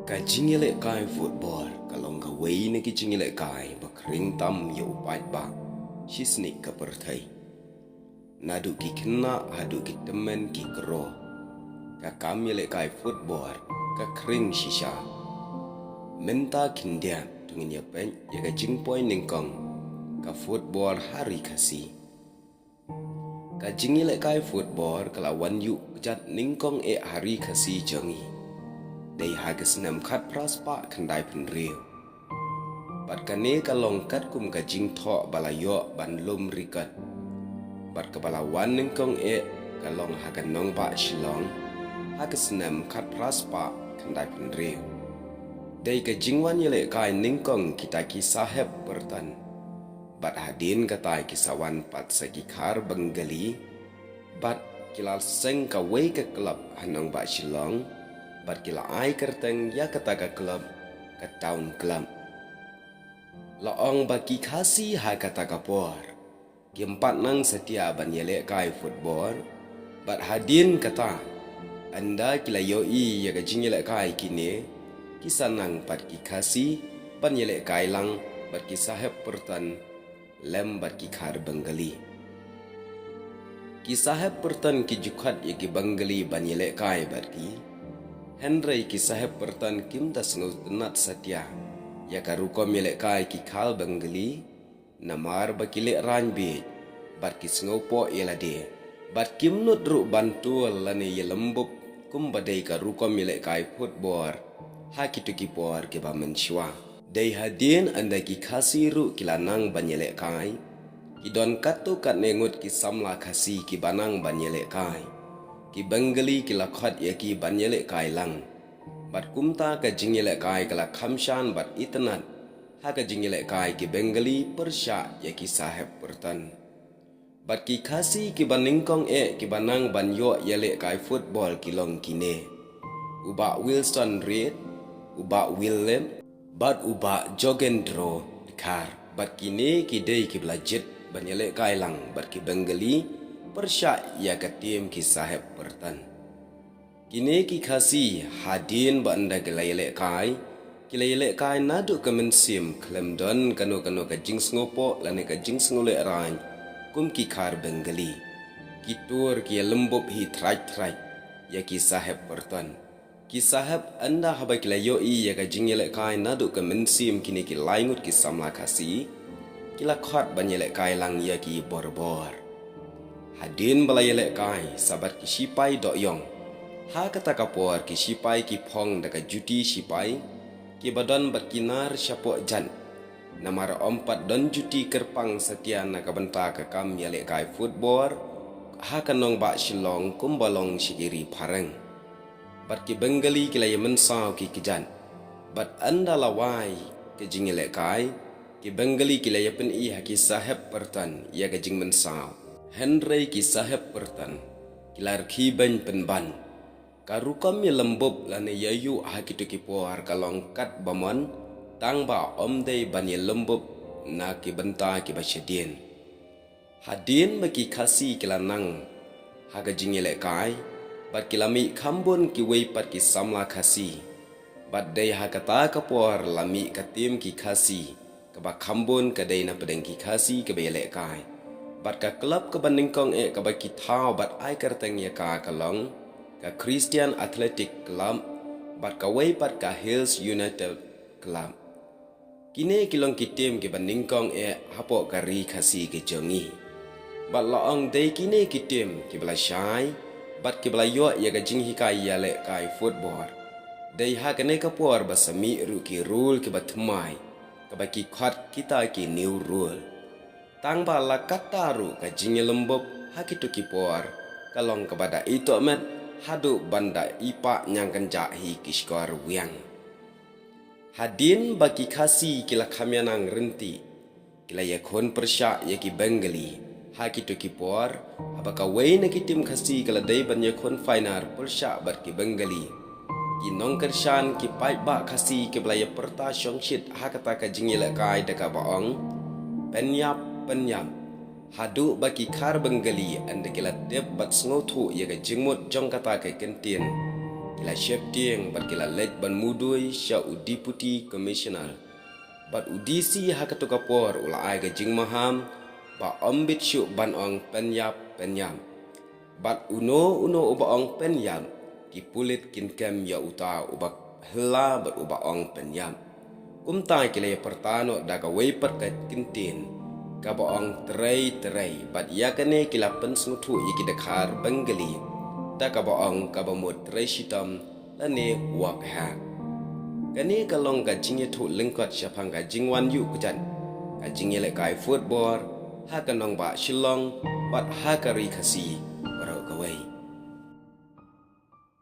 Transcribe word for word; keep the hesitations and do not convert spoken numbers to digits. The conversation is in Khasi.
Ka jingïalehkai football ka long kawei na ki jingïalehkai ba khring tam ïa u paidbah shisneiñ ka pyrthei. Naduh ki khynnah haduh ki tymmen ki kro, ka kam ïalehkai football ka khring shisha. Mynta khyndiat to ngin ïa peit ïa ka jingpoi nyngkong ka football ha ri Khasi. Ka jingïalehkai football ka la wan ïuh kjat nyngkong eh ha ri Khasi jong ngi dei ha ka snem khatphra spah khyndai phew hynriew. Bad kane ka long katkum ka jingthoh ba la ïoh ban lum record. Bad kaba la wan nyngkong eh ka long ha ka nongbah Shillong ha ka snem khatphra spah khyndai phew hynriew. Dei ka jingwan ïalehkai nyngkong kita ki sahep pyrton. Bad hadien kata ki sa wan pat sa ki khar Bengali. Bad ki la seng kawei ka club ha nongbah Shillong. Bad ki la ai kyrteng ïa kata ka club ka Town Club. La ong ba ki Khasi ha kata ka por kim pat nang satia ban ïalehkai football. Bad hadien kata, ynda ki la ïohi ïa ka jingïalehkai kine, ki sa nang pat ki Khasi ban ïalehkai lang bad ki sahep pyrton lem bad ki khar Bengali. Ki sahep pyrton ki ju khot ïa ki Bengali ban ïalehkai bad ki. Hynrei ki sahep pyrton kim da sngewtynnat satia ïa ka rukom ïalehkai ki khar Bengali. Namar ba ki lehraiñ bieit bad ki sngewpoh ïa lade bad kim nud ruh ban tul lane ïalymbup kumba dei ka rukom ïalehkai football ha kito ki por kiba mynshuwa. Dei hadien ynda ki Khasi ruh ki la nang ban ïalehkai, ki don katto katne ngut ki samla Khasi kiba nang ban ïalehkai. Ki Bengali ki la khot ïa ki ban ïalehkai lang. Bad kumta ka jingïalehkai ka la kham shan bad itynnat ha ka jingïalehkai ki Bengali pyrshah ïa ki sahep pyrton. Bad ki Khasi kiba nyngkong eh kiba nang ban ïoh ïalehkai football ki long kine: u Bah Wilson Reid, u Bah Willem, bad u Bah Jogendro Dkhar. Bad kine ki dei kiba la jied ban ïalehkai lang bad ki Bengali pyrshah ïa ka tim ki sahep pyrton. Kine ki Khasi hadien ba ynda ki la ïalehkai, ki la ïalehkai naduh ka mynsiem khlem don kano kano ka jingsngewpoh lane ka jingsngewlehraiñ kum ki khar Bengali. Ki tur ki ïalymbup hi thraj thraj ïa ki sahep pyrton. Ki sahep ynda haba ki la ïohi ïa ka jingïalehkai naduh ka mynsiem kine ki lai ngut ki samla Khasi, ki la khot ban ïalehkai lang ïa ki bor bor. Hadien ba la ïalehkai sa bad ki shipai dohïong, ha kata ka por ki shipai ki phong da ka juti shipai kiba don bad ki nar shapoh jan. Namar ym pat don juti kyrpang satia na ka bynta ka kam ïalehkai football ha ka nongbah Shillong kumba long sha ki ri phareng. Bad ki Bengali ki la ïa mynsaw ki kjat. Bad ynda la wai ka jingïalehkai, ki Bengali ki la ïa pyni ha ki sahep pyrton ïa ka jingmynsaw. Hynrei ki sahep pyrton ki la rkhie beiñ pynban. Ka rukom ïalymbup lane ïa ïuh ha kito ki por ka long katba mon, tang ba ym dei ban ïalymbup na ki bynta kiba shadien. Hadien ba ki Khasi ki la nang ha ka jingïalehkai, bad ki la mih kham bun kiwei pat ki samla Khasi. Bad dei ha kata ka por la mih ka tim ki Khasi kaba kham bun ka dei napdeng ki Khasi kiba ïalehkai. Bad ka klub kaba nyngkong eh kaba ki thaw bad ai kyrteng ïa ka ka long ka Christian Athletic Club, bad kawei pat ka Hills United Club. Kine ki long ki tim kiba nyngkong eh hapoh ka ri Khasi ka jong ngi. Bad la ong dei kine ki tim kiba la shai bad kiba la ïoh ïa ka jinghikai ïalehkai football. Dei ha kane ka por ba sa mih ruh ki rule kiba thymmai, kaba ki khot kita ki new rule. Tang ba la katta ruh ka jingïalymbup ha kito ki por ka long kaba da itohmet haduh ban da ipah ñiangkynjah hi ki shkor wiang. Hadien ba ki Khasi ki la kham ïa nang rynti, ki la ïakhun pyrshah ïa ki Bengali ha kito ki por, haba kawei na ki tim Khasi ka la dei ban ïakhun final pyrshah bad ki Bengali. Ki nongkyrshan ki paidbah Khasi kiba la ïa pyrta shongshit ha kata ka jingïalehkai da kaba ong, "Pynïap, pynïap." Haduh ba ki khar Bengali ynda ki la tip bad sngewthuh ïa ka jingmut jong kata ka kyntien, ki la sheptieng bad ki la leit ban mudui sha u Deputy Commissioner. Bad u D C ha kato ka por u la ai ka jingmaham ba ym bit shuh ban ong pynïap pynïap. Bad uno uno uba ong pynïap, ki pulit kin kem ïa uta uba hylla bad uba ong pynïap. Kumta ki la ïa pyrta noh da kawei pat ka kyntien kaba ong trei trei, bad ïa kane ki la pynsngewthuh ïa ki dkhar Bengali da kaba ong kaba mut trei shitom lane walk ha. Kane ka long ka jingïathuh lyngkot shaphang ka jingwan ïuh kjat ka jingïalehkai football ha ka nongbah Shillong bad ha ka ri Khasi